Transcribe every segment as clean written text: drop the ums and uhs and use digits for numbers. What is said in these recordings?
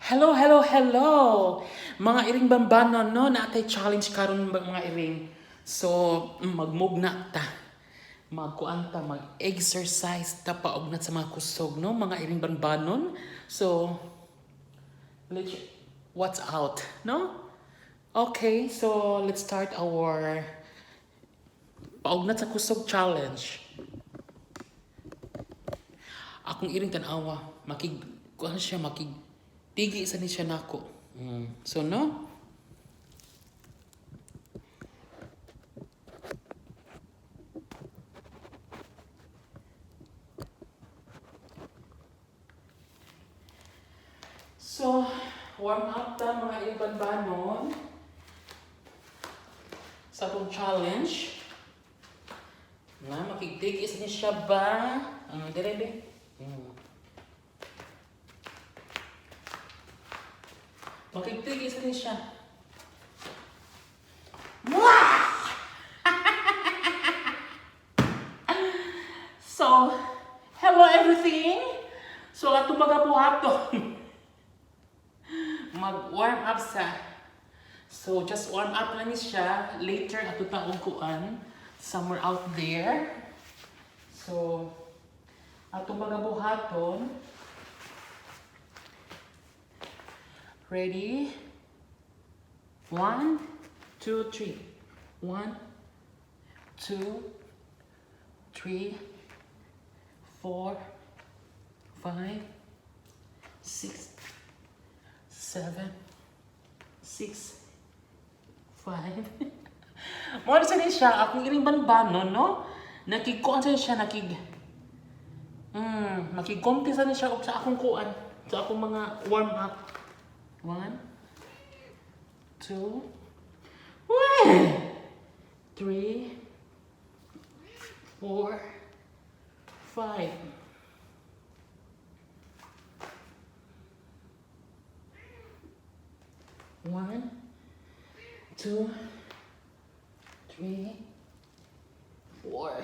Hello, hello, hello! Mga iring bambanon, no? Naatay challenge karon mga iring. So, magmugna ta. Magkuan ta, mag-exercise ta paugnat sa mga kusog, no? Mga iring bambanon. So, let's what's out, no? Okay, so let's start our paugnat sa kusog challenge. Akong iring tanawa, makig kuan siya, makig tigi sa ni siya nako. So no? So, warm up ta mga iring banbanon sa atong challenge. Na makigtigi sa ni siya ba? Ang dire be. Makigtigi sa ni siya. Mwah! So, hello everything. So, atong mga buhaton. Mag-warm up sa. So, just warm up lang ni siya. Later, ato taong kuan. Somewhere out there. So, atong mga buhaton. Ready? 1, 2, 3. 1, 2, 3, 4, 5, 6, 7, 6, 5. Mo sa ni siya, akong iring banbanon, no? Nakigkuan sa siya, makigkonti sa ni siya og sa akong kuan, sa akong mga warm up. 1, 2, 3, 4, 5. 1, 2, 3, 4,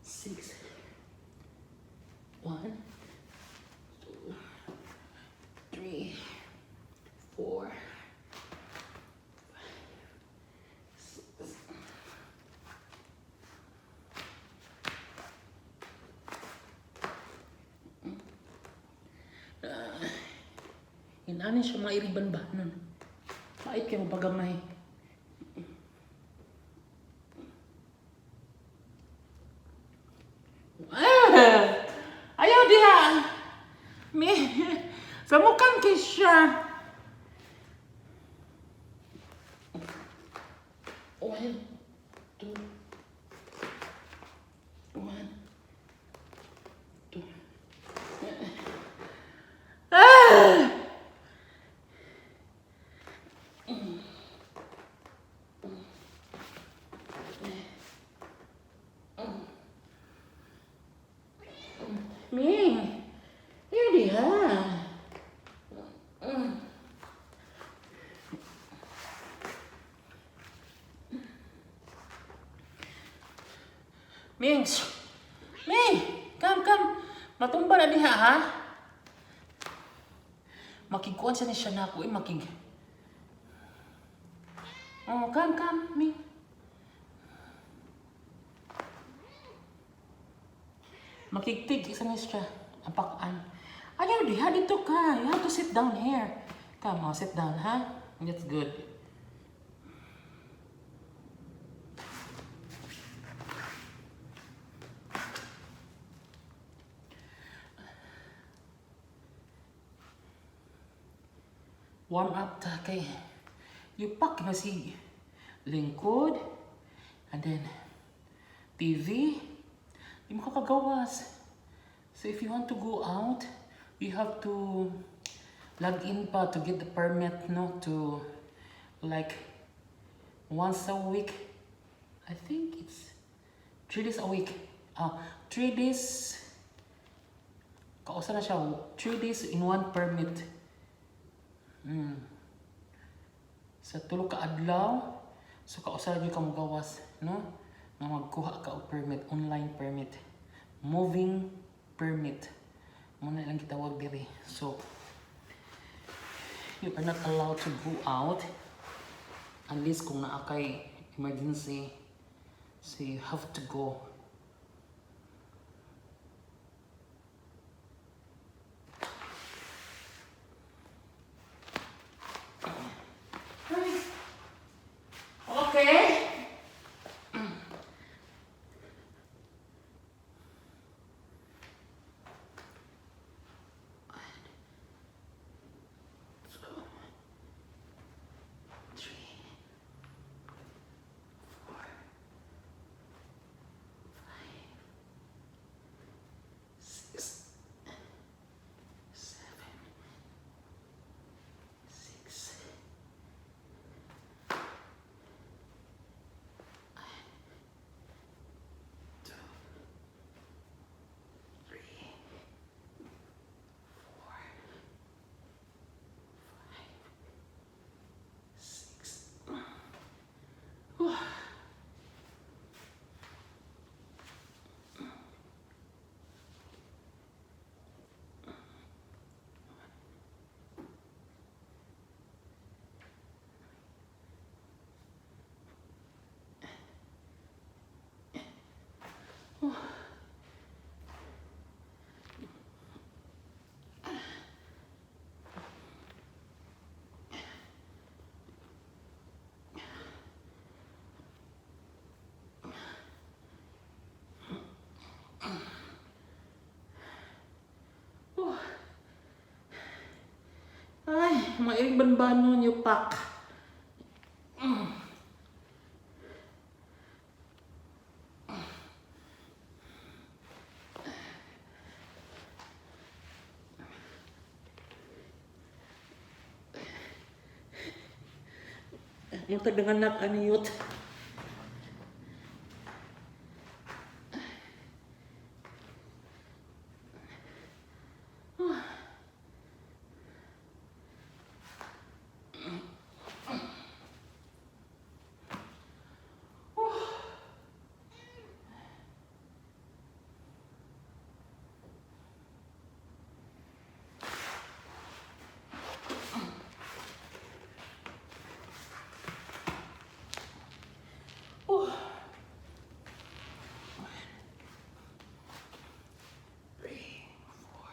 6, 1, 2, 3, 4, 6. Inani siya mga iriban ba? Nun. Pait kayo mapagamay. Ah! Ayaw diha! Mi, samukan kay siya. 1, 2, 1, 2. Ah! Ming, ayaw diha. Ming, Ming, come, come. Matumba na diha, ha? Makigkuan siya ni siya na ako, eh, makig. Oh, come, come, Ming. Makigtig, isa ni siya. Apakan. Ayaw diha, dito ka. You have to sit down here. Come, oh, sit down, ha? That's good. Warm up ta kay yupak na si lingkod and then TV, di mo kakagawas. So if you want to go out, you have to log in pa to get the permit, no? To like once a week. I think it's 3 days a week. Ah, 3 days. Kausa na siya, 3 days in one permit. Sa tulo ka adlaw, so kausa ra gyud ka mogawas, no? Nga magkuha ka og permit, online permit. Moving permit. Mao na lang gitawag diri. So, you are not allowed to go out unless kung naa kay emergency. So you have to go. Ay. Okay. Two, three, four, five, six, seven, six, two, three, four, five, six. Whew. Whew. Ay, mga iring banbanon yung pak. Yung taganganak, ano yun? Oh. Three, four,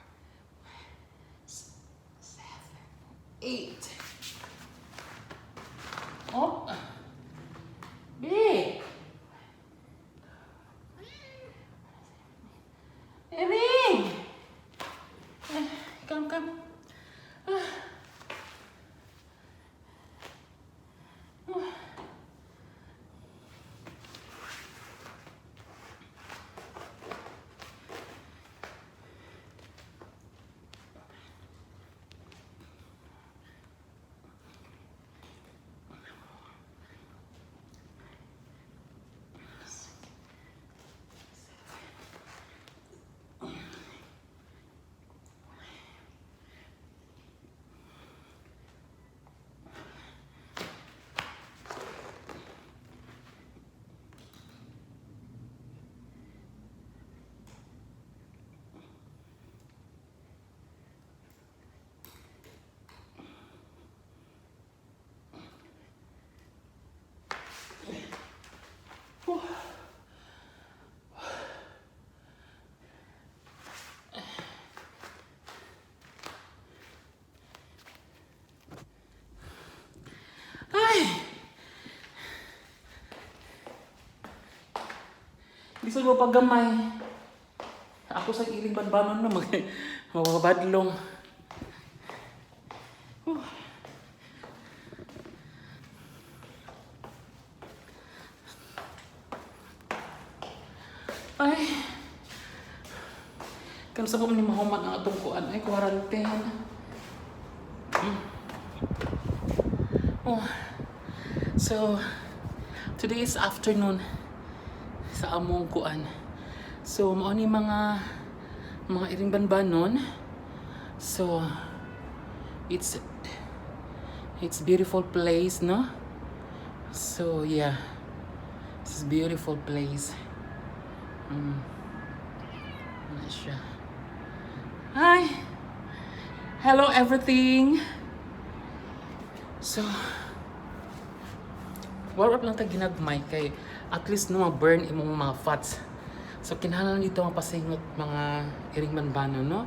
five, six, seven, eight. Oh. B. Ering! Ah, come, come. Ah. Ah. Whew. Ay! Lisod mo paggamay. Ako sa iring banbanon na mababadlong. Whew. Ay. Kansa po ni mahuman ang atong kuan ay quarantine. Oh. So today is afternoon sa among kuan. So mao ni mga iring banbanon. So it's beautiful place, no? So yeah. It's beautiful place. Ano siya? Hi! Hello, everything! So, warm up lang ta ginagmay kay at least no ma-burn imong mga fats. So kinahanglan dito mapasingot, mga iring banbano, no?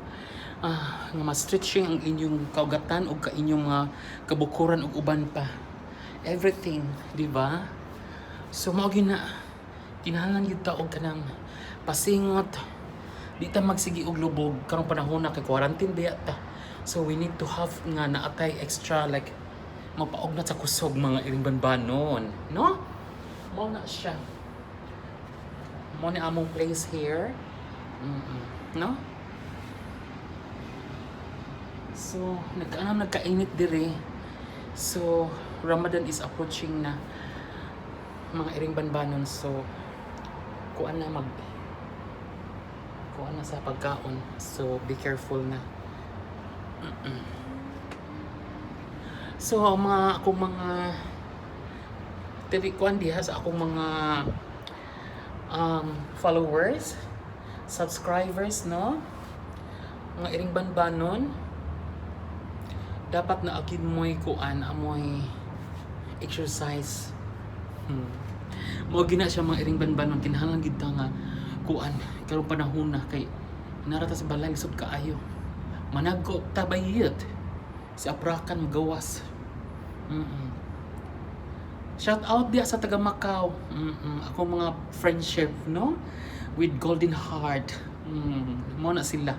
Ah, nga ma-stretching ang inyong kaugatan ug ka inyong mga kabukuran ug uban pa. Everything, di ba? So mao gyud na, kinahanglan gyud ta og kanang pasingot. Di ta magsigi og lubog karong panahon na kay quarantine biya ta. So we need to have nga naatay extra, like mapaugnat sa kusog, mga iring banbanon, no? Mao na siya. Mao ni among place here. No? So, nagkaanam nagkainit dire. So, Ramadan is approaching na, mga iring banbanon. So, kuan na, mag kuan na sa pagkaon. So, be careful na. So, ang mga akong mga tiri kuan diha sa akong mga followers, subscribers, no? Mga iring banbanon, dapat na agid mo'y kuan, amoy exercise. Mao gina siya, mga iring banbanon, kinahanglan gid ta nga kuan karong panahon na kay narata sa balay, lisod kaayo. Managko ta bayit. Si aprakan magawas. Shout out diya sa taga Macau. Ako mga friendship, no? With golden heart. Mo na sila.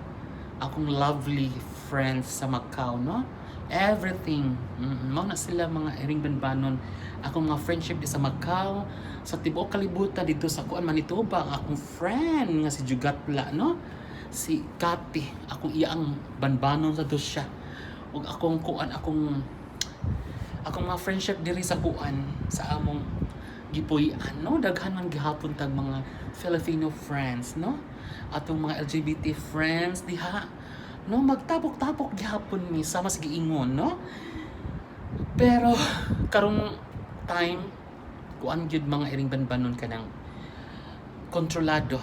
Akong lovely friends sa Macau, no? Everything. Mo na sila, mga iring banbanon. Akong mga friendship di sa Macau, sa tibuok kalibutan, dito sa kuan Manitoba, ang akong friend nga si Jugatla, no? Si Kati, akong iyang banbanon sa siya. Ug akong kuan, akong mga friendship diri sa kuan sa among gipuy-an, no? Daghan man gihapon tag mga Filipino friends, no? Atong mga LGBT friends diha, no? Magtabok-tabok gihapon mi sama sa giingon, no? Pero karong time, kuan gyud, mga iring banbanon, kanang kontrolado.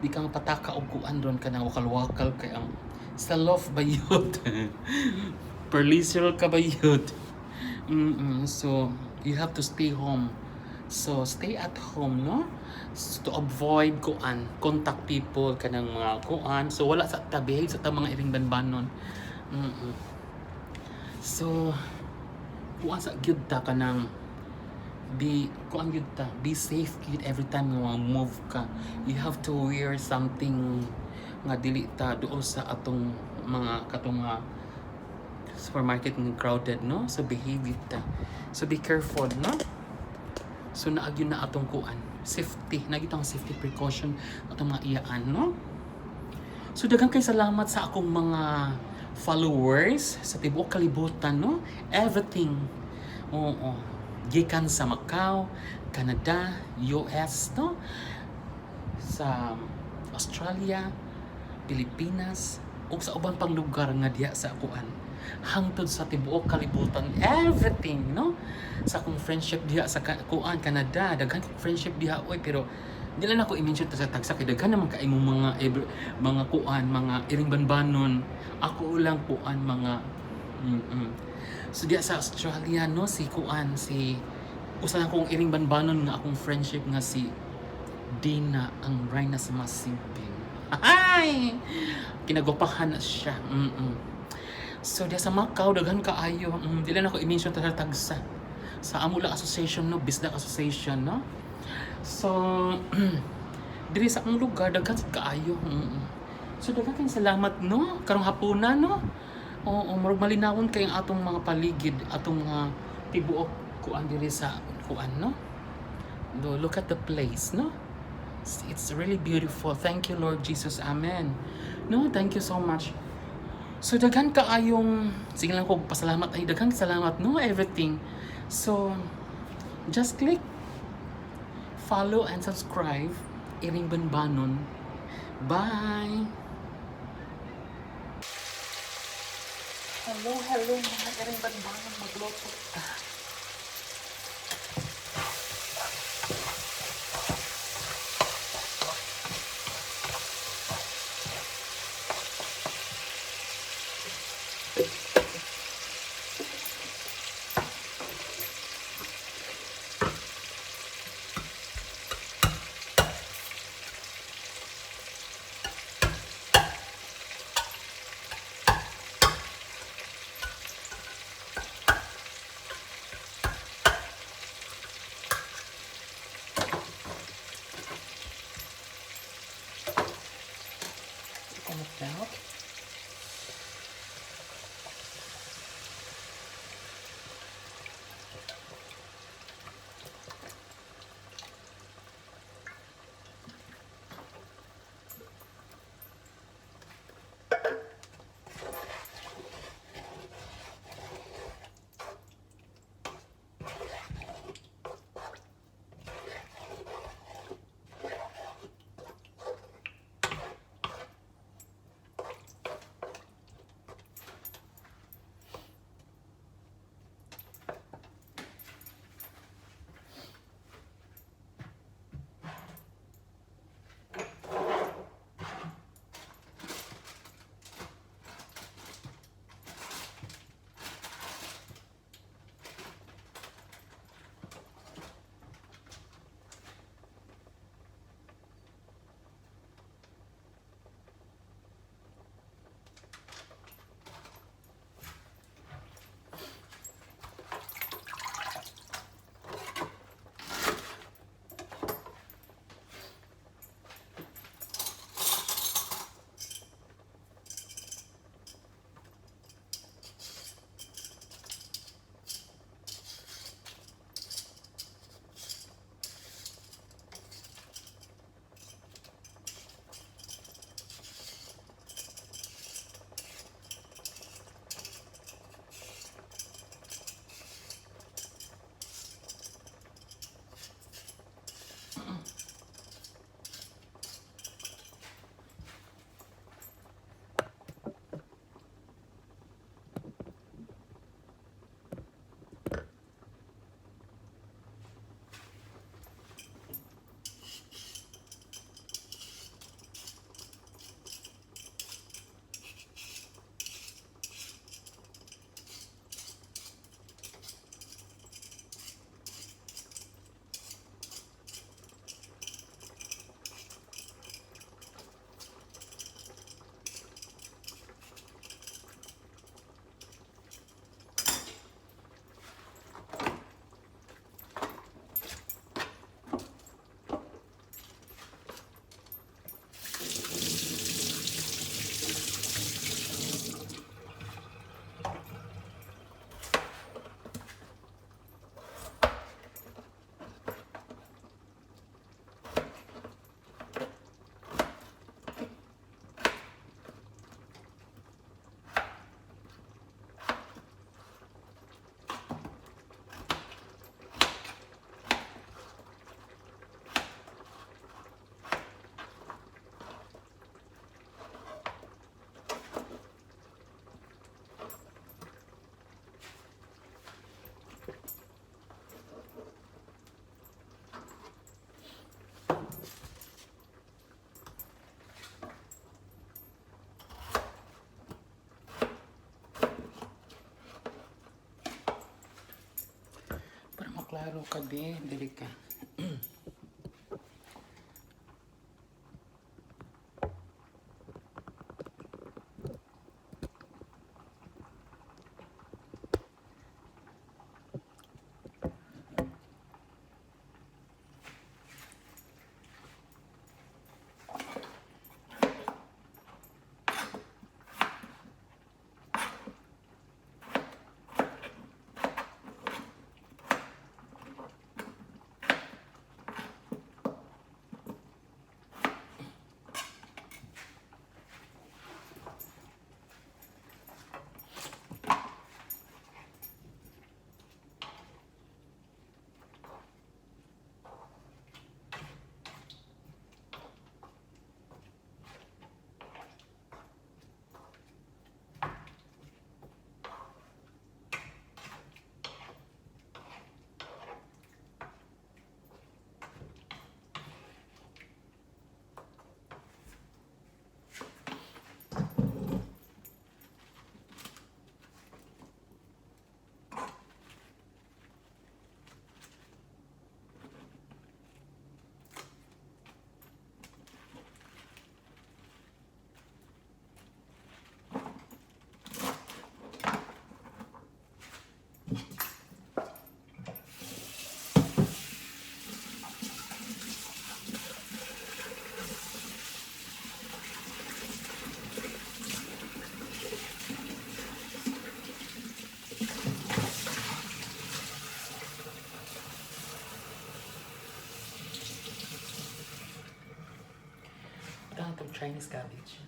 Di ka pataka og kuan ron, kanang wakal-wakal kay ang sa love bayot. Perlisel ka bayot. So you have to stay home. So stay at home, no? So, to avoid kuan, contact people kanang mga kuan. So wala sa tabi sa ta, mga iring banbanon. So kuan sa gyud ta, kanang be kuan gyud ta, be safe gyud every time nga move ka. You have to wear something nga dili ta duol sa atong mga katong mga supermarket nga crowded, no? So behave gyud ta. So be careful, no? So naagyo na atong kuan, safety na ang safety precaution atong mga iyaan, no? So daghang kay salamat sa akong mga followers sa tibuok kalibutan, no? Everything. Oo. Gikan sa Macau, Canada, US, no? Sa Australia, Pilipinas, ug sa uban pang lugar nga diha sa kuan. Hangtod sa tibuok kalibutan, everything, no? Sa akong friendship diha sa kuan Canada, daghan kong friendship diha oy, pero di lang ako i-mention ta sa tagsa kay daghan naman kay imong mga mga kuan, mga iring banbanon. Ako lang kuan mga. So diha sa Australia, no, si kuan, si usa na akong iring banbanon nga akong friendship nga si Dina ang Reyna sa Masibing. Ay! Kinagwapahan na siya. So diha sa Macau, daghan kaayo. Di lang ako i-mention ta sa tagsa. Sa Amula Association, no, Bisdak Association, no. So diri sa akong lugar daghan sad kaayo. So daghan kayong salamat, no, karong hapuna, no. Oo, murag malinawon kay ang atong mga paligid, atong mga tibuok kuan diri sa kuan, no. No, look at the place, no? It's really beautiful. Thank you, Lord Jesus. Amen. No, thank you so much. So daghan kaayong, sige lang ko pasalamat ay, daghan salamat, no, everything. So just click follow and subscribe, Iring Banbanon. Bye. Hello, hello, mga Iring Banbanon, magluto ta. Klaro ka be, dili ka. Itong Chinese cabbage.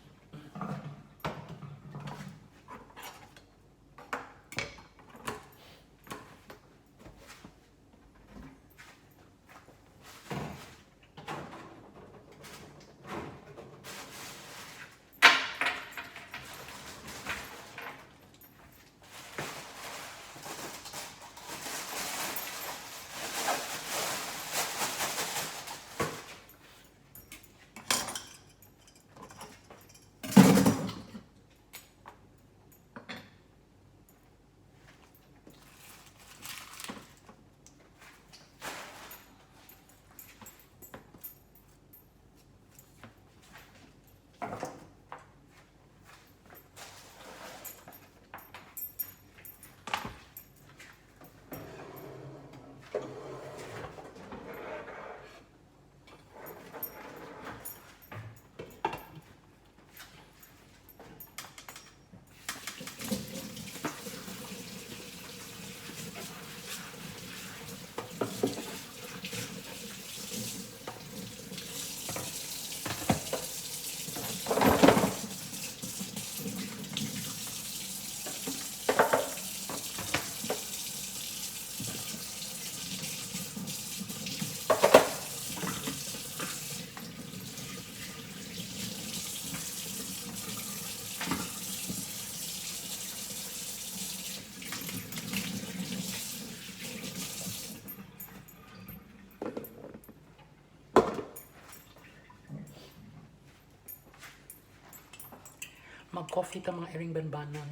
Mag-coffee ta, mga iring banbanan.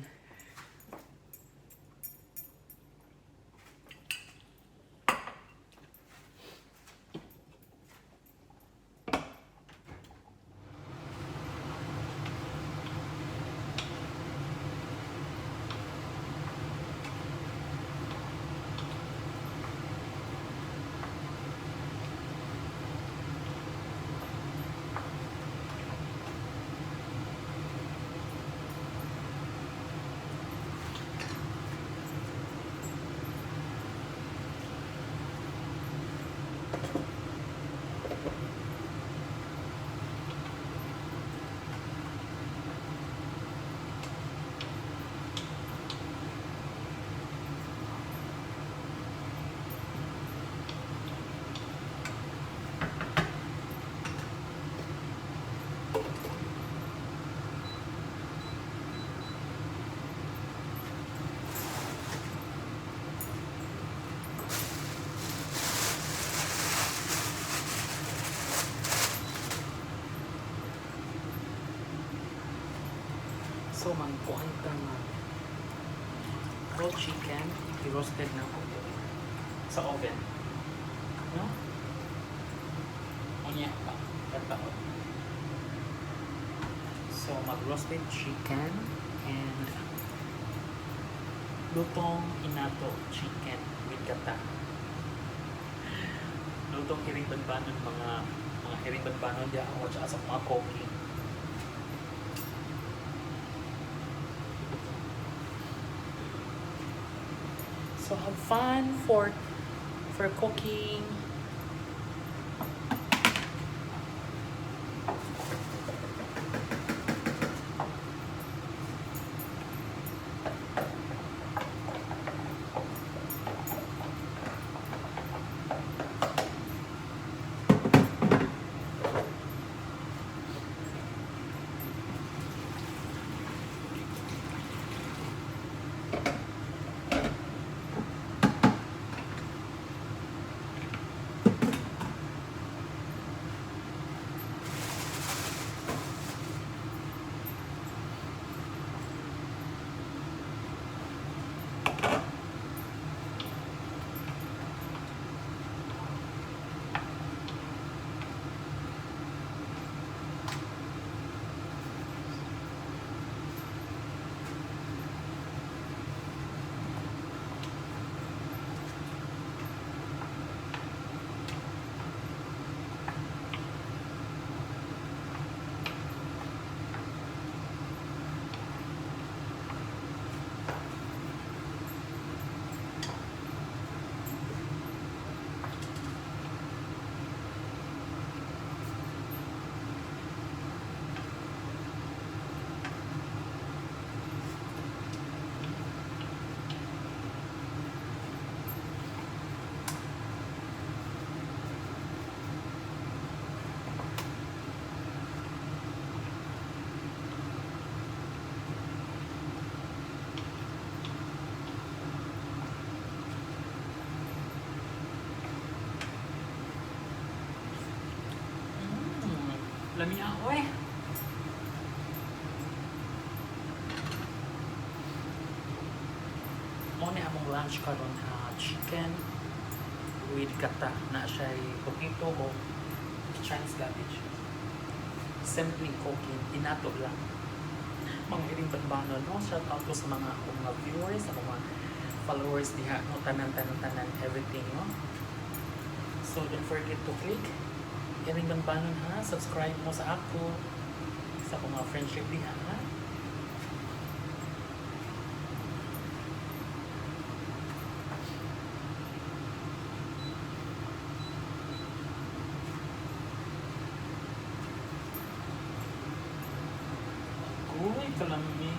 So, magkuhan ta mag raw chicken, i-roasted na ko sa oven. No? Unya pa. Kataon. So, mag-roasted chicken and lutong inato chicken with gata. Lutong hiring banbanon, mga hiring banbanon diya ako tsaka sa mga cooking. So have fun for cooking. Lami ako eh. Mo ni among lunch karon ha, chicken with gata na siya potato o Chinese cabbage. Simple cooking, inato lang. Mga hiring banbanon, no? Shout out ko sa mga akong mga viewers, sa mga followers diha, no? Tanan, tanan, tanan, everything, no? So, don't forget to click Hiring Banbanon, ha? Subscribe mo sa ako, sa akong mga friendship diha, ha? Uy, kalami.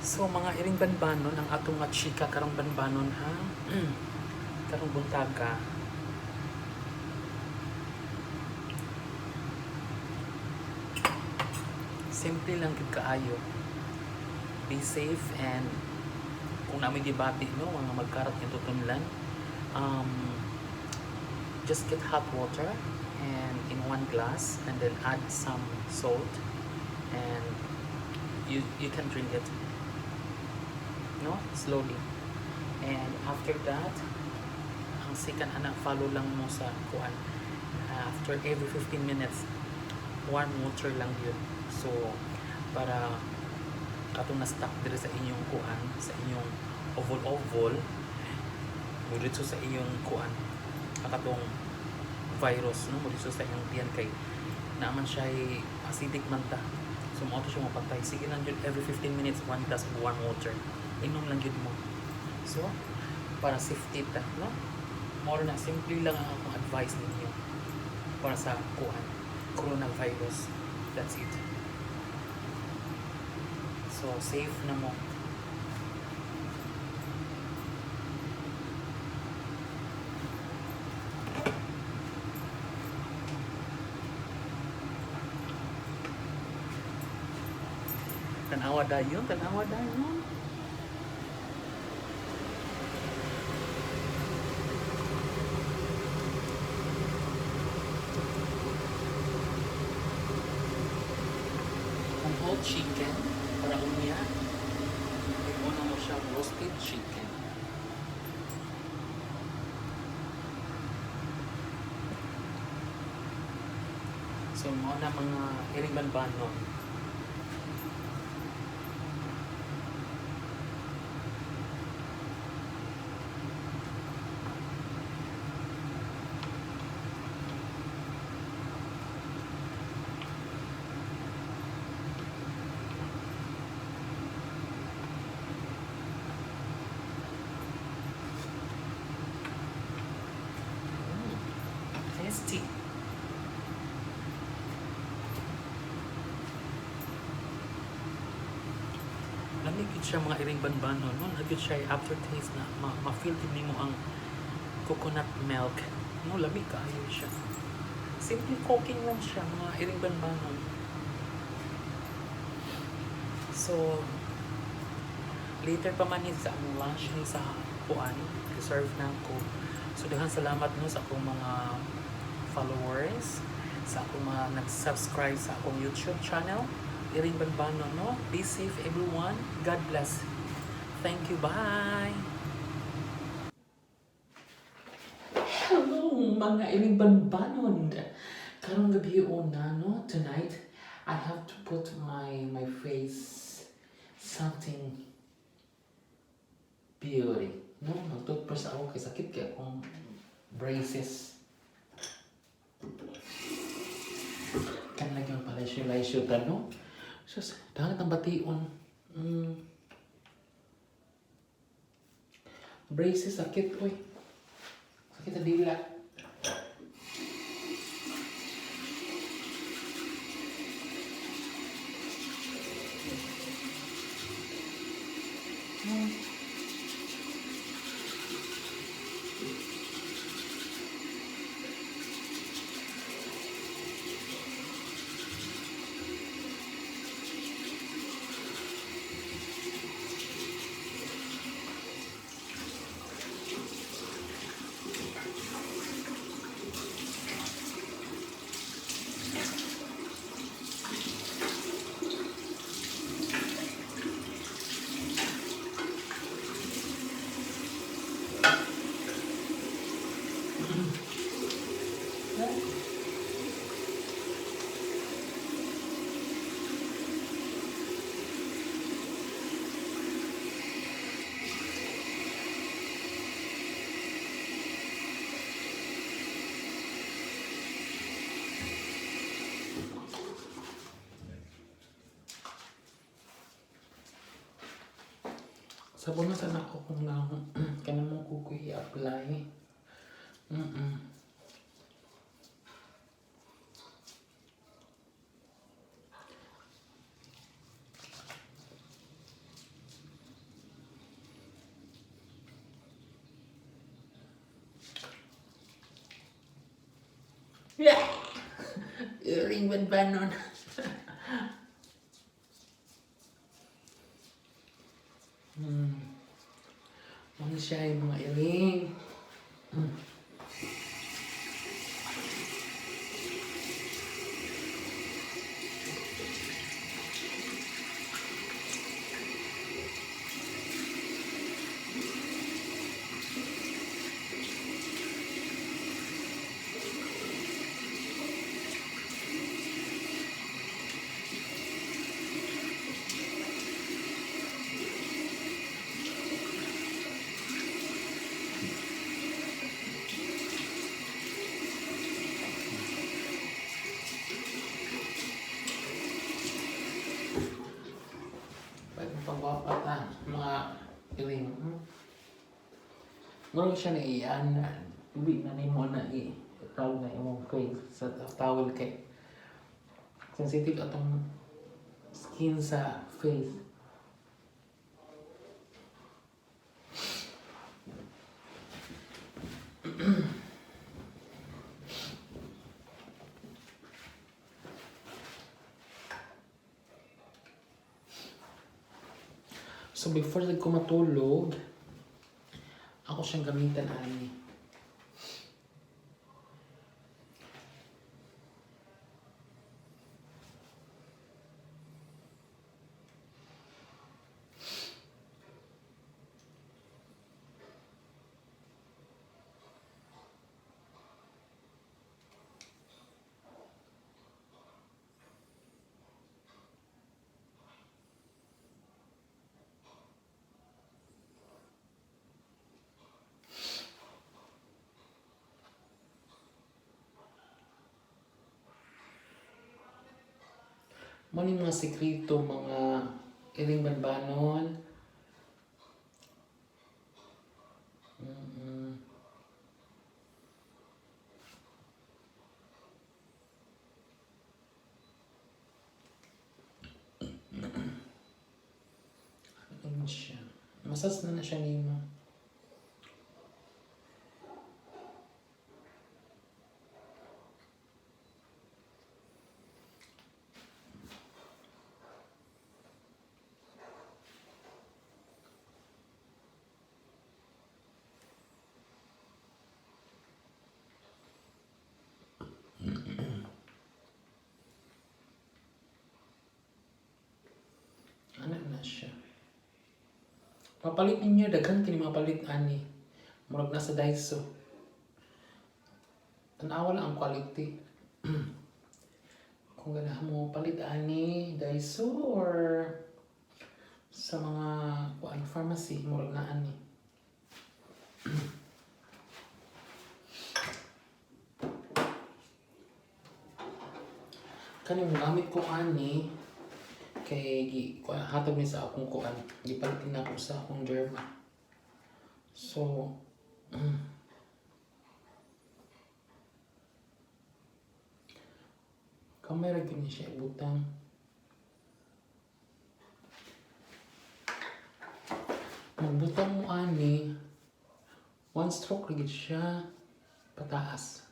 So, mga iring banbanon, ang atong nga chika karong banbanon, ha? Karong buntaga. Simple lang gid kaayo. Be safe and kung namin gibati, no, mga magkarat yung tutunlan, just get hot water and in one glass and then add some salt and you can drink it, no, slowly. And after that, ang second ana, follow lang mo sa kuan, after every 15 minutes, warm water lang yun. So para katong na-stuck dire sa inyong kuan, sa inyong oval oval, mo sa inyong kuan, katong virus, no, mo sa inyong tiyan kay naaman siya ay acidic man ta. So mo siya mapatay. Sige lang yun, every 15 minutes, one glass of warm water, inom lang yun mo. So para safety ta, no? More na simple lang ang akong advice ninyo para sa kuan, coronavirus. That's it. So safe na mo. Tanawa dayon, tanawa dayon. Ang whole chicken para unya, imo na mo siya roasted chicken. So mao na, mga iring banbanon. Tasty. Lami gyud siya, mga iring banbanon, no? Naa gyud siya aftertaste na ma-feel gyud nimo ang coconut milk. No, lami kaayo siya. Simple cooking lang siya, mga iring banbanon. So, later pa man ni sa among lunch ni sa kuan, reserve na ko. So, daghang salamat, no, sa akong mga followers, sa akong mga nag-subscribe sa akong YouTube channel, Iring Banbano, no? Be safe, everyone. God bless. Thank you. Bye! Hello, mga Iring Banbanon! Karong gabi una, no? Tonight, I have to put my face something beauty. No, mag-toothbrush ako kay sakit kay akong braces. Kan lagi ang pala siya siya no? Sus, dahil ang bation. Braces sakit, oy. Sakit sa dila. Sabon na sana ako kung lang kanang mo kuko i-apply. Yeah. Iring banbanon. Mga siya yung mga iring. Pwede pagwapa ta, mga iring. Murag siya na iyan. Ubi na nimo na i tawag na imong face sa towel kay sensitive atong skin sa face. So before ko matulog, ako siyang gamitan ani. Mao ni mga sekreto, mga iring banbanon. Ano siya? Masas na na siya nimo. Ano na siya? Mapalit ninyo, daghan kini mapalit ani. Murag nasa Daiso. Tanawa lang ang quality. Kung ganahan mo palit ani Daiso or sa mga kuan pharmacy, murag na ani. Kani mo gamit ko ani kay gi kuan hatag ni sa akong kuan, gipalit na ako sa akong derma. So kamay ra gyud ni siya ibutang. Magbutang mo ani, one stroke ra gyud siya pataas.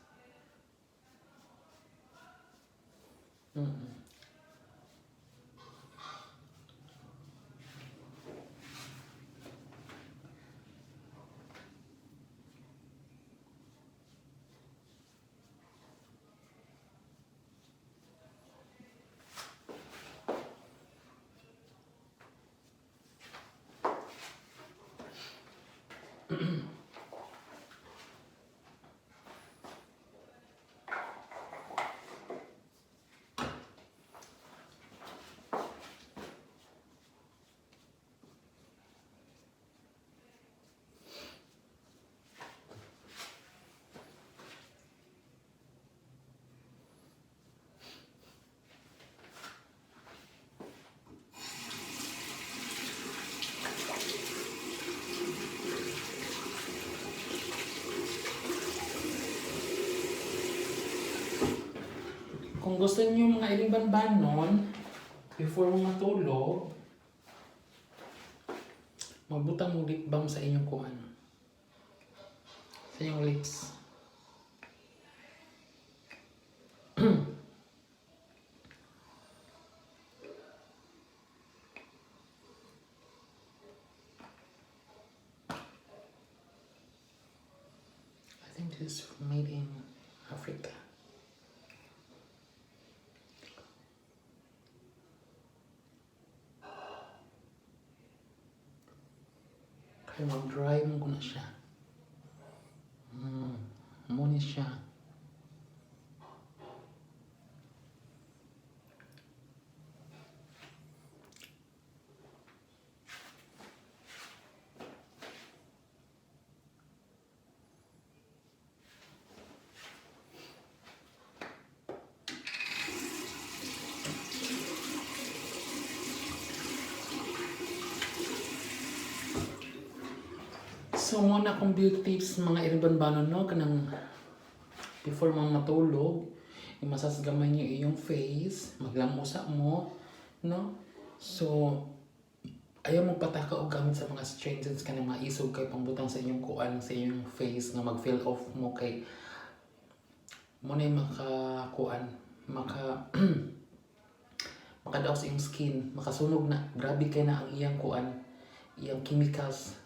Kung gusto niyo, mga iring banbanon, before mo matulog, magbutang mo lip balm sa inyong kuan. Sa inyong lips. I think this is made in Africa. Kaya mag-dry mo ko na siya. Mao ni siya. So, mao na akong beauty tips, mga iring banbanon, no? Kanang before mo matulog, i-massage gamay niyo iyong face, maglamusa mo, no? So, ayaw mo pataka og gamit sa mga astringents, kanang maisog kay pangbutang sa inyong kuan, sa inyong face nga mag-feel off mo, kay mao na maka kuan, makadaog sa iyong skin, makasunog na, grabe kay na ang iyang kuan, iyang chemicals.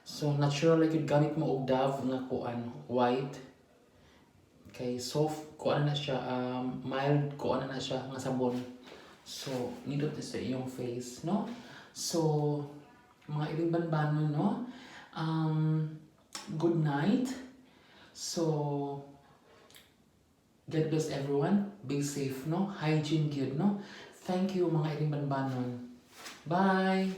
So natural like gamit mo og Dove nga kuan, white, kay soft kuan na siya, mild kuan na siya nga sabon. So nindot ni sa iyong face, no? So mga iring banbanon, no, good night. So God bless everyone. Be safe, no? Hygiene good, no? Thank you, mga iring banbanon. Bye.